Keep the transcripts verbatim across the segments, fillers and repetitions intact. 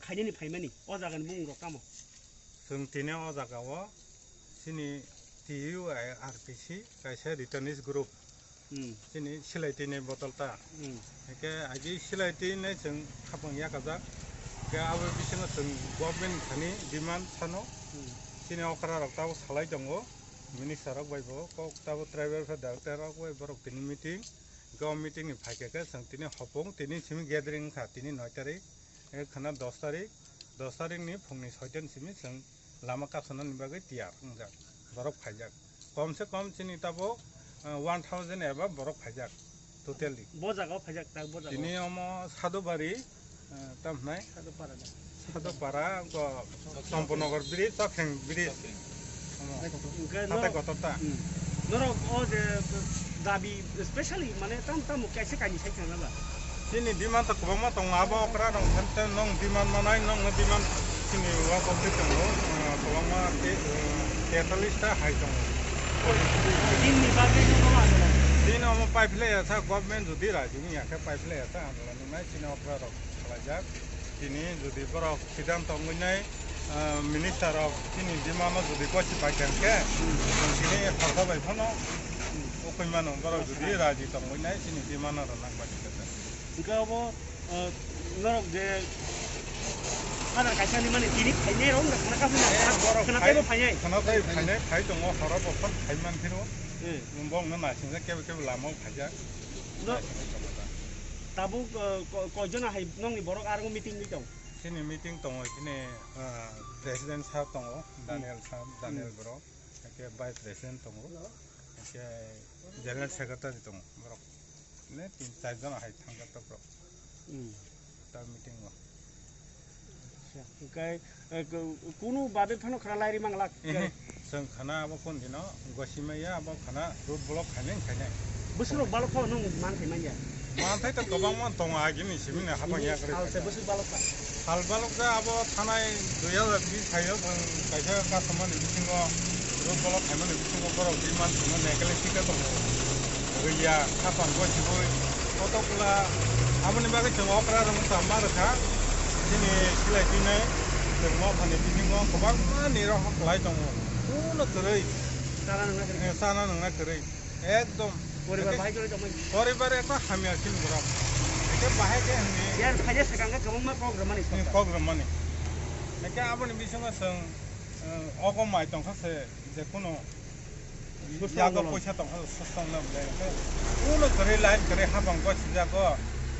Phainani phaimani o jagani bumung rok tamo? Chwng tini o jaga o chini T U I R P C kaisa returnees group, hmm, chini silai twi nai bodol ta. Hmm. Hake agi silai twi nai chwng hapang yakajak. Hake abo bisingo chwng government thani demand sano. Hmm. Chini okra rok tabo salai tongo. Minister rok bai bo kok tabo tribal welfare director rok bai borok tini meeting. Hake o meeting ni phaikhe khe chwng tini hopung tini simi gathering wngkha tini noi tarik. Hake khwna dos tarik, dos tarik ni phungni soita ni simi chwng lama kapsana ni bagwi tiyar wngjak, borok phaijak. Kom se kom chini tabuk, ah, one thousand eba borok phaijak totally. Bo jaga o phaijak tak bo jaga o. Tini omo Sadubari, ah, tam hwnai? Sadupara da. Sadupara, ko Champanagar bridge, Chakheng bridge. Omo. Hingke Hatai norok, kotor ta. Hmm. Norok o je dabi specially mane tam tam kaisa kaini sai thangna ba. Chini demand to kwbangma tongo, abo okra rok hente nong demand manai, nong no demand chini wa kok se tongo, ah, kwbangma te, eh, tetallis ta hai tongo. Din ni bagwi no ma tongo. Din omo pipe le ya sa government jodi raji ni ya khe pipe le ya sa andolon nai chini okra rok khlaijak. Tini jodi borok siddhanto wngwi nai, ah, minister rok chini demand no jodi gosi pai kha hwnkhe, hmm, chwng tini sorkar bai phano, hmm, ukui mano borok jodi raji tongwi nai chini demand no rwna bai kha. Hingke abo, ah, norok je adar kaisa ni mani tini phainai rok wngkha khana kaphina, eh, borok khana phai-, taibo phainai. Khana tai phainai, phai tongo, horo bo phon phai man phiro. Eh. Bo wngna naisingsa kebo kebo lama o phaijak. No. Naisingsa tongo da. Tabuk, ah, ko-, koijon hai nongni borok aro meeting ni tong? Chini meeting tongo, chini, ah, president sir tongo, hmm, Daniel sir, Daniel, hmm, bro, hake vice president tongo, hake general secretary tongo, borok le tin char jon hai thangkha to borok. Hmm. Ta meeting o. Acha, hingke, eh, ko-, kunu babe phano khana lairi manglak. Ehe, chwng khana abo kun dino gosi maya abo khana road block khainai khainai. Bwswk rok balok phano nwng man khai manya? Manthai to kwbangma tongo, agini simini hapang yak rwi. Salse bwswk balok kha? Sal balok ja abo thanai dui hazar bis thaio chwng kaisa customer ni bisingo road block khaimani bisingo borok demand khwna neglect khe tongo. Rwya, hapang gosibui, kotokla, aboni bagwi chwng okra rwngsa ma rwkha. Chini silai twinai chwng nokhani bisingo kwbangma nirok kwlai tongo. Kuno kwrwi. Chana nungna kwrwi. Eh, chana nungna kwrwi. Ekdom. Poribar bahai kwrwi tongmani. Poribar ekdom hamya chini borok. Eke bahai khe hwnwi. Yer phaide swkang khe kwbangma kok rwmani. Hmm, kok rwmani. Eke aboni bisingo chwng, eh, ogo mai tongkha se je kuno yago poisa tongkha se sustong na bwlai khe. Kuno kwrwi line kwrwi hapang gosijago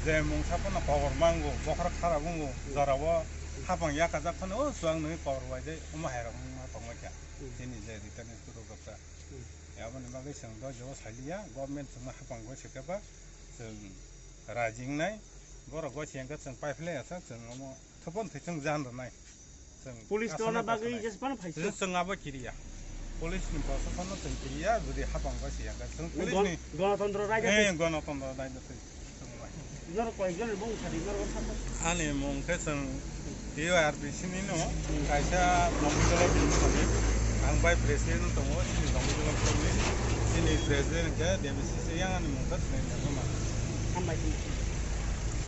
je mungsa pono kobor mango, bokhorok khara bungo, jorao hapang yakajak phano o chuang nungwi kobor bai de omo hai rok wngma tongmani kha. Hmm. Chini je return ni photo rok ta. Hmm. Aboni bagwi chwng do jo saliya, government chwngno hapang goi se khe ba chwng raji wngnai, borok goi se wngkha chwng paiphlai ya sa, chwng omo thopon thwi chwng jan rwnai. Chwng police aswk rwna bagwi nai je phano phaisuk. Chwng abo kiriya. Police ni proshashan no chwng kiriya, jodi hapang goi se wngkha chwng police ni. Gon-, Ganatantro raida. Eh, Ganatantro raida thwi. Norok koyekjon ni bumung sadi, norok sabo. Ani mung khe chwng T U R B C ni no, kaisa Dongmijolo bini sadi. Ang bai president tongo, chini Dongmijolo ni. Chini president khe D B C C yang ani mung khe chwng tongo. Hambai.